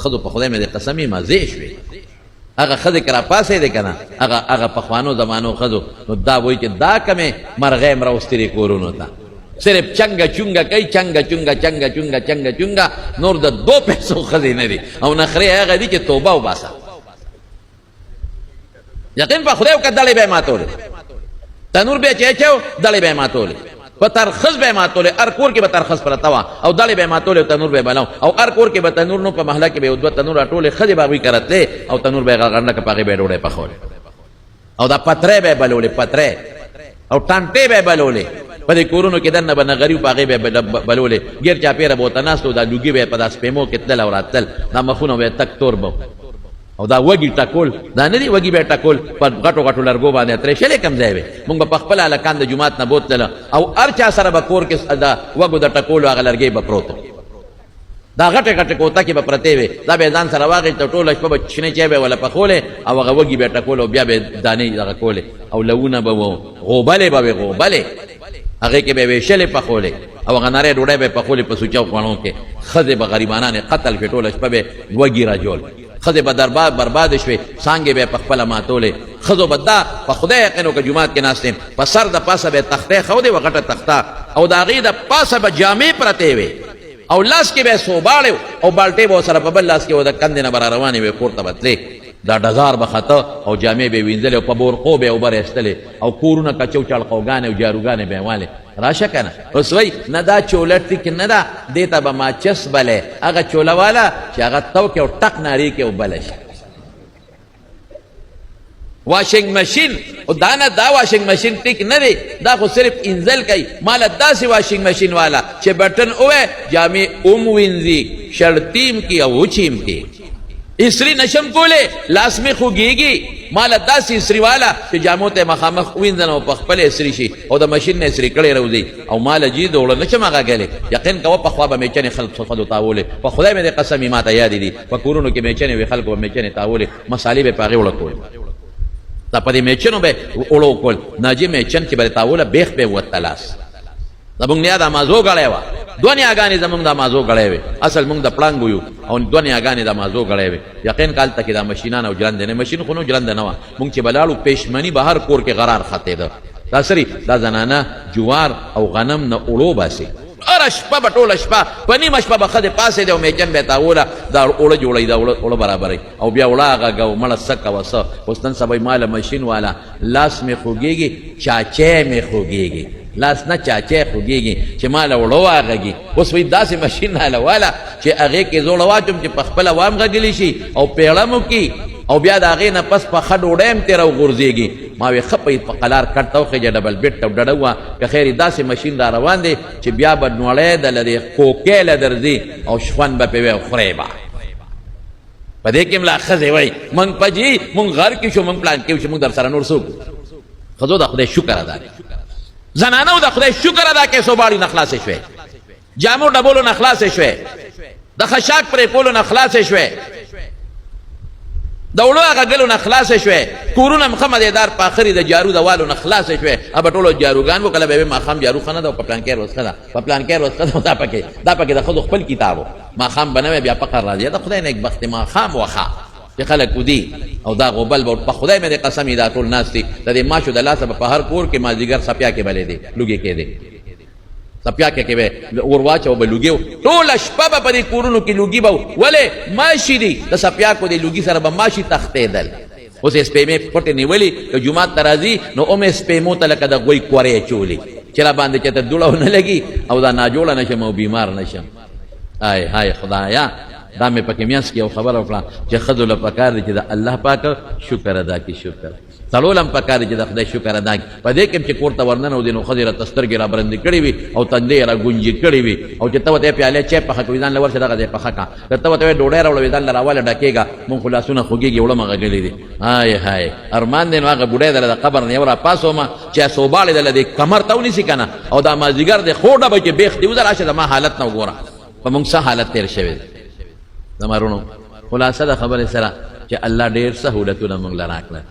ښځو په خدای مې د قسمې مزې شوې. هغه ښځې که راپاڅېدې که نه، هغه هغه پخوانو زمانو ښځو، نو دا وایي چې دا کومې مرغۍ هم راوستي دي کورونو ته، صرف چنګه چونګه کوي، چنګه چونګه چنګه چونګه چنګه چونګه، نور د دوو پیسو ښځې نه دي. او نخرې هغه دي چې توبه وباسه. یقین په خدای وکړه، دړې به یې ماتولې، تنور به یې چې اچو دړې به یې ماتولې، په ترخز به یې ماتولې. هر کور کې به ترخز پرته وه او دړې به یې ماتولې او تنور به یې بلو، او هر کور کې به تنور نو په محله کې به یو دوه تنور راټولې، ښځې به هغوی کره تلې او تنور به یې غنډه که په هغې به یې ډوډۍ پخولې، او دا پترې به یې بلولې، پترې او ټانټې به یې بلولې. په دې کورونو کې دننه به نغري په هغې به یې بلولې، ګیر چاپېره به ورته ناست وو، دا لوګي به یې په دا سپېمو کې تلل او راتلل، دا مخونه به یې تک تور به. او دا وږي ټکول دا نه دي، وږي به ټکول په غټو غټو لرګو باندې ترې شلې کم ځای وي. مونږ به په خپله هلکان د جومات نه بوتلل او هر چا سره به کور کې د وږو د ټکولو هغه لرګې به پروت، دا غټې غټې کوتکې به پرتې وې، دا به یې ځان سره واخیسته، ټوله شپه به شنې چای به یې وله پخولې او هغه وږي به یې ټکول او بیا به یې دانې دغه کولې، او لوونه به وو، غوبلې به وې، غوبلې هغې کې به یې ویشلې پخولې، او هغه نرۍ ډوډۍ به یې پخولې په سوچه خوړو کې. ښځې به غریبانانې قتل شوې، ټوله شپه به یې وږي راجول، ښځې به دربار بربادې شوې، څانګې به یې په خپله ماتولې. ښځو به دا په خدای یقین وکړه، جومات کې ناست یم، په سر د پاسه به یې تخته ایښودې وه، غټه تخته، او د هغې د پاسه به جامې پرتې وې، او لاس کې به یې سوباړی او بالټې به ورسره په بل لاس کې وه، د کندې نه به را روانې وې، کور ته به تلې، دا ډزار به خته او جامې به یې وینځلې او په بورقو به یې اوبه راایستلې، او کورونه کچو چړقوګانې او جاروګانې به یې والې. راشه کنه اوس وای نه دا چوله ټیک نه ده، دې ته به ماچس بلې، هغه چوله والا چې هغه تو کې او ټق ناری کې او بل شي. واشنګ ماشين او دا نه، دا واشنګ ماشين ټیک نه دی، دا خو صرف انزل کوي. مال داسې واشنګ ماشين والا چې بټن اوه جامې اوم وینځي، شړتیم کی او وچیم کی. استری نشم کولی، لاس مې خوږیږي. مال داسې استری والا چې جامو ته مخامخ وینځم او په خپله استری شي او د ماشین نه استری کړی راوځي. او مال جي دوړه نشم هغه ګلې. یقین کوه پخوا به میچنې خلک ښځو تاولې، په خدای مې دې قسم ما ته یادې دي، په کورونو کې میچنې وې، خلکو به میچنې تاولې، مسالې به په هغې اوړه کولې، دا په دې میچنو به اوړه کول. ناجي میچن چې به تاوله بیخ به ووته لاس. زمونږ نیا د مازو غړی وه، دوه نیاګانې زمونږ د مازو غړی وې، اصل مونږ د پړانګو یو، او دوه نیاګانې د مازو غړی وې. یقین کال ته کې دا ماشینان او ژرندې نه، ماشین خو نو ژرنده نه وه. مونږ چې به لاړو پېشمني به هر کور کې غرار ختېده. دا سری دا زنانه جوار او غنم نه اوړو باسي، هره شپه به ټوله شپه په نیمه شپه به ښځې پاڅېدې او میچن به یې تاوله، دا اوړه جوړوي، دا اوړه برابروي، او بیا اوړه هغه ګو مړه څه کوه څه. اوس نن سبا ما له ماشین والا لاس مې خوږېږي، چاچی مې خوږېږي، لاس نه چاچی خوږېږي چې ما له اوړه واغږي. اوس وایي داسې ماشین راله واله چې هغې کې زه اوړه واچوم چې په خپله وام غږلی شي او پېړه مو کړي، او بیا د هغې نه پس پخه ډوډۍ هم ترې راوغورځېږي. ما وې ښه په قلار کټ ته وخېژه، ډبل بېډ ته ډډه ووهه، که خیر یې داسې ماشین را روان دی چې بیا به نوړی د له دې کوکې له درځي او شخوند به پرې وي او خورې به. په دې کې هم لا ښځې وایي موږ پجي، موږ غر کې شو، موږ پلان کې شو، موږ در سره نور څوک. ښځو د خدای شکر ادا کړي، زنانو د خدای شکر ادا کړي، سوباړي نه خلاصې شوې، جامو ډبولو نه خلاصې شوې، د خشاک پرې کولو نه خلاصې شوې، د وړو هغه ګلو نه خلاصې شوې، کورونه هم ښه مزېدار پاخه دي، د جارو د والو نه خلاصې شوې. ابه ټولو جاروګان وو، کله به یې ماښام جارو ښه نه ده، په پلانکې ورځ ښه ده، په پلانکې ورځ ښه ده، دا پکې د ښځو خپل کتاب و. ماښام به نه وی بیا پقر راځي، د خدای نېکبختې ماښام وخه چې خلک ودي او دا غوبل به په خدای مې دې قسم دا ټول ناست دي، د دې ماشو د لاسه به په هر کور کې مازدیګر سپیا کې بلېدې، لوګې کېدې، سپیا کې به اور واچو به لوګي، ټوله شپه به په دې کورونو کې لوګي به ولې ماشي دي، د سپیاکو د لوګي سره به ماشي تښتېدل. اوس یې سپیمې پټې نیولي، که جومات ته راځي نو هم یې سپیمو ته لکه د غوی کورې اچولي چې را باندې چېرته دوړه ونه لګي او دا ناجوړه نه شم او بیمار نه شم. آی های خدایا، دا مې پکې میاس کې یو خبره وکړه چې ښځو له پکار دي چې د الله پاک شکر ادا کړي، شکر سړو له هم پکار دي چې د خدای شکر ادا کړي. په دې کې هم چې کور ته ورننوځي نو ښځې راته سترګې رابرندې کړې وي او تندې یې راګونجې کړې وي، او چې ته ورته پیاله چای پخه کوي ځان له ورشه دغه ځای پخه کړه، که ته ورته وایې ډوډۍ راوړه وایي ځان له راواله ډکېږه، مونږ خو لاسونه خوږېږي اوړه مو غږلي دي. های های ارمان دی نو هغه بوډۍ دله د قبر نه یو راپاڅوم چې سوباړې دله دې کمر ته ونیسي که نه، او دا مازدیګر دې خور ډبه چې بېخ دې وځه راشه زما حالت نه وګوره په مونږ څه حالت تېر شوی دی. زما وروڼو خلاصه د خبرې سره چې الله ډېر سهولتونه مونږ له راکړل.